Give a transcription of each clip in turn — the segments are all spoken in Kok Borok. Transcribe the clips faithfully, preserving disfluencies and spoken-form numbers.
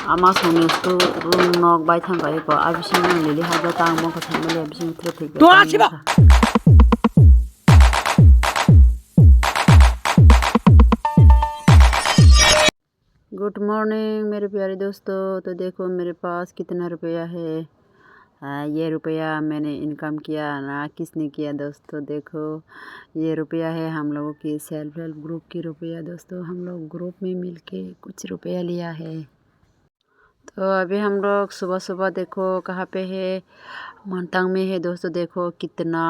Ama songni school room nok bai thang kha eko, a bisingo lili hajak tang bongkha thangmani a bisingo thwk thwk. Tua tang siba! Bongkha. Good morning मेरे प्यारे दोस्तों। तो देखो मेरे पास कितना रुपया है। आ, ये रुपया मैंने इनकम किया ना किसने किया दोस्तों। देखो ये रुपया है हम लोगों की सेल्फ हेल्प ग्रुप की रुपया दोस्तों। हम लोग ग्रुप में मिलके कुछ रुपया लिया है। तो अभी हम लोग सुबह सुबह देखो कहाँ पे है, मोंटांग में है दोस्तों। देखो कितना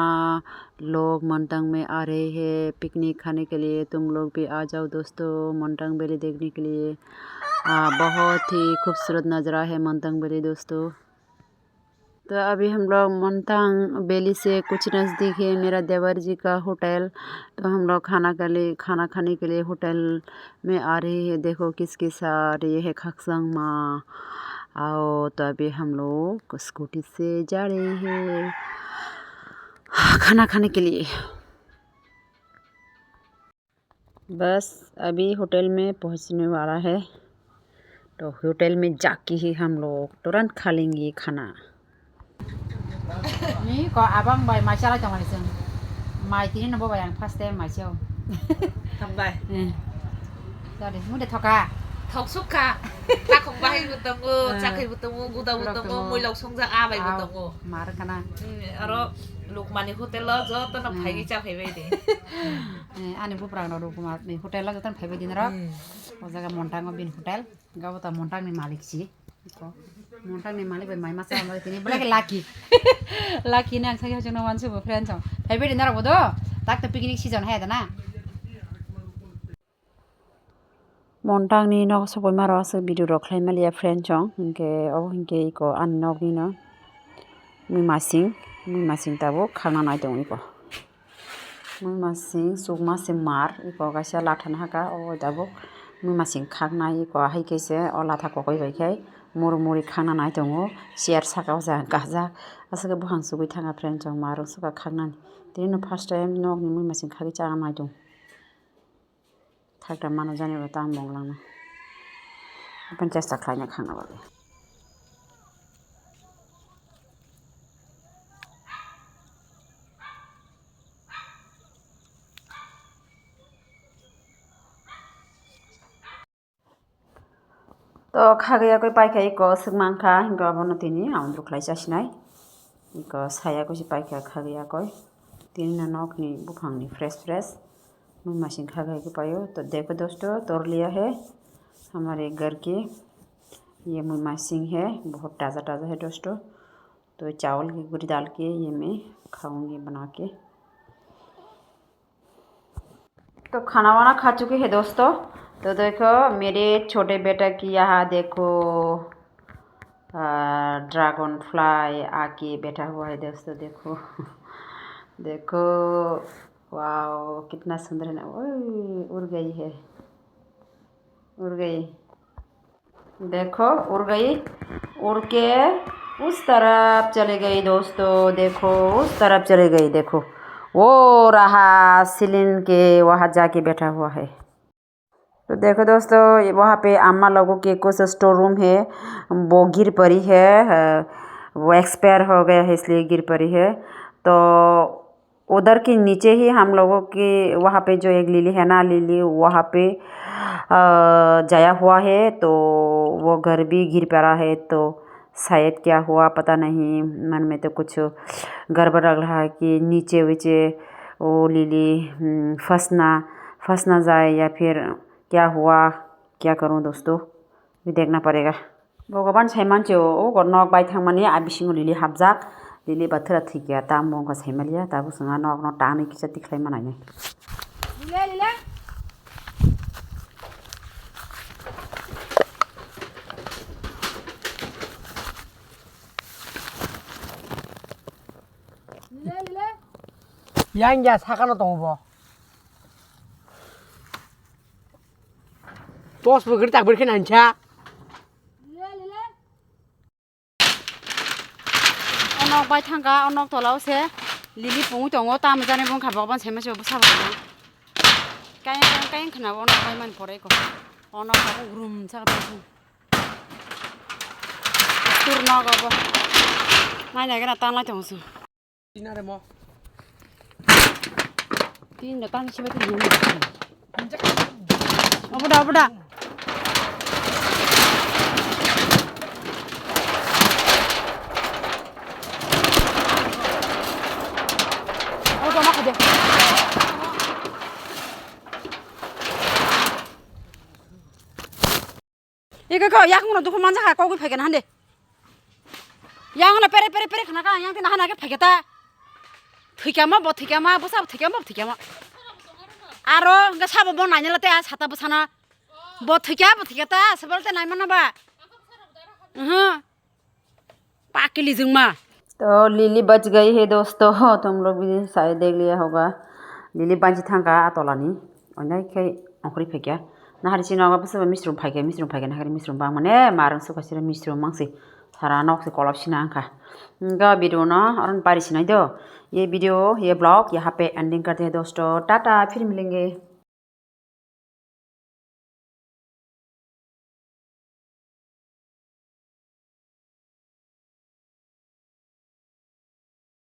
लोग मोंटांग में आ रहे हैं पिकनिक खाने के लिए। तुम लोग भी आ जाओ दोस्तों मोंटांग वैली देखने के लिए। आ, बहुत ही खूबसूरत नज़ारा है मोंटांग वैली दोस्तों। तो अभी हम लोग मोंटांग वैली से कुछ नज़दीक है मेरा देवर जी का होटल। तो हम लोग खाना के लिए, खाना खाने के लिए होटल में आ रहे हैं। देखो किसके साथ, ये है खक्संग माँ। आओ, तो अभी हम लोग स्कूटी से जा रहे हैं खाना खाने के लिए। बस अभी होटल में पहुंचने वाला है, तो होटल में जाके ही हम लोग तुरंत खा लेंगे खाना। Ni ko abang bai mai chalai tongmani chwng. Mai tini no bo bai ang first time mai chao. Hambai. Eh. Sorry, mui de thoka. Thok suk kha. Takhuk bahai bo tongo, eh, chakhai bo tongo, guda bo tongo, tongo, muilok songjak a bai bo tongo. Mar kana. Hmm, aro Lukmani hotel o joto no phai cha phai bai de. Eh, ani buprang no Lukmani hotel o joto no phai bai de naro. Hmm. O jaga Montang o bin hotel. Gabo ta Montang ni malik si. Iko. Montang ni malik bai mai masa amai tini belai ke lucky. Lucky na ang sagi hojong no wansu bo friend song. Phai bai de naro bo do. Tak to picnic season hai da na. Montang ni nok sopoima rok aswk video rok khlai maliya friend chong, hinkhe obo hinkhe iko ani nok ni no mui masing, mui masing tabuk khakna nai tongo iko. Mui masing chukma se mar iko kaisa latha no haka, obo tabuk mui masing khaknai iko, hai khe se o latha kokoi bai khe muri muri khakna nai tongo, chair saka o ja gajak aswk khe buphang chugui thanga friend chong mar rok swkang khaknani. Tini no first time nok ni mui masing khagui chana nai tongo. Thakta mano jani bo tang mung langna. Apan chesta khlaina khangna bagwi. To khagwi yakwi paikha iko swk mankha, hinkhe abono tini aondru khlai chasinai. Iko saya koi se paikha khagwi yakwi. Tini no nokni buphangni fresh fresh. Mui masing khagwi yakwi paio. To dekho dosto, tor liya hai. Hamare ghar ki ye mui masing hai, bahut taza taza hai dosto. To chawal ki guri dal ke ye main khaungi bana ke. तो खाना वाना खा चुके हैं दोस्तों। तो देखो मेरे छोटे बेटा की यहाँ देखो, आ, ड्रैगन फ्लाई आके बैठा हुआ है दोस्तों। देखो, देखो, वाओ, कितना सुंदर है ना। ओए, उड़ गई है, उड़ गई। देखो, उड़ गई, उड़ के उस तरफ चली गई दोस्तों। देखो, उस तरफ चली गई। देखो, वो रहा सीलिंग के वहाँ जाके बैठा हुआ है। तो देखो दोस्तों, ये वहाँ पे अम्मा लोगों के कुछ स्टोर रूम है, वो गिर पड़ी है, अ, वो एक्सपायर हो गया है, इसलिए गिर पड़ी है। तो उधर के नीचे ही हम लोगों के वहाँ पे जो एक लिली है ना, लिली वहाँ पे, अ, जाया हुआ है, तो वो घर भी गिर पड़ा है। तो शायद क्या हुआ पता नहीं, मन में तो कुछ गड़बड़ लग रहा है कि नीचे वीचे वो लिली, हम्म, फंसना, फंस ना जाए या फिर क्या हुआ, क्या करूँ दोस्तों, भी देखना पड़ेगा। Bhagwan sai manchio, o nok bai thangmani a bisingo lili hapjak, lili bathra thikya, tamo wngkha sai maliya, tabuk chwng a nokno tangwi kisa tikhlai manai. Yang ya sakano tongo bo. Tos bo gari tak berkhe nancha. O nok bai thangkha, o nok tola o se lili pungwi tongo, tamo jani bwkha bo, obo se masa bwsa bo. Kayang kayang kayang khna bo, o nok bai man pore ko. O nok tabuk rum sakha. Tur nogo bo. Nai nai gana tanglai tong su. Tina re mo. Tin da tan sibai tin. Oboda, oboda. Oboda ma khade. Iko ko yak mano dukhu manja kha kogwi phaikha na hande. Yang na pere pere pere khana ka yang tin hana ke phaikha ta. Thikama bo thikama bo sabo thikama bo thikama. Aro ga sabo bo nanya late a sata bo sana. Bo thikya bo thikya ta sabo te nai mana ba. Mhm. Pakili jingma. तो लिली बच गई है दोस्तों, तुम लोग भी शायद देख लिया होगा। Lili banchi thangka atolani, onai khe ongkhorwi phaikya. Nahari chini nogo bwswba misrung phaikya, misrung phaikya, nahari misrung bang mane, marung sukha sira misrung mangsi. Sara nok se kolop sina angkha. Ga video no aron pari sinai do. Ye video, ye vlog, yaha pe ending karte hai dosto. Tata, phir milenge.